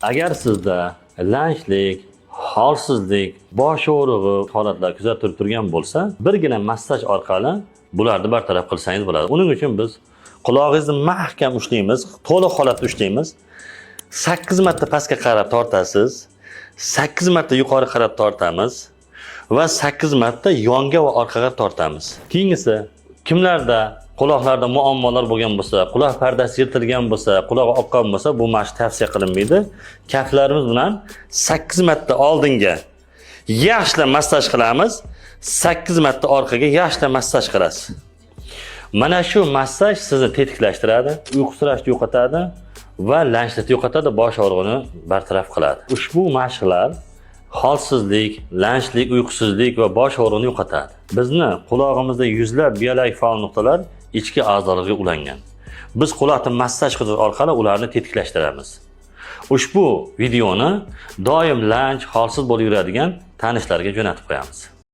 Agar sizda lanjlik, holsizlik, bosh og'rig'i holatlar kuzatilib turgan bo'lsa, birgina massaj orqali bularni bartaraf qilsangiz bo'ladi. Uning uchun biz qulog'ingizni mahkam ushlaymiz, to'liq holatda ushlaymiz. 8 marta pastga qarab tortasiz, 8 marta yuqori qarab tortamiz va 8 marta yonga va orqaga tortamiz. Keyingisi, kimlarda quloqlarda muammolar bo'lgan bo'lsa, quloq pardasi yirtilgan bo'lsa, qulog'i oqqan bo'lsa, bu mashq tavsiya qilinmaydi. Kaftlarimiz bilan 8 marta oldinga yaxshilab massaj qilamiz, 8 marta orqaga yaxshilab massaj qilasiz. Mana shu massaj sizni tetiklashtiradi, uyqusirashni yo'qotadi va lanjlikni yo'qotadi, bosh og'rig'ini bartaraf qiladi. Ushbu mashqlar holsizlik, lanjlik, uyqusizlik va bosh og'rig'ini yo'qotadi. Bizni qulog'imizda yuzlab biologik faol nuqtalar ichki a'zolarga ulangan. Biz quloqni massaj qilish orqali ularni tetiklashtiramiz. Ushbu videoni doim lanj, holsiz bo'lib yuradigan tanishlarga jo'natib qo'yamiz.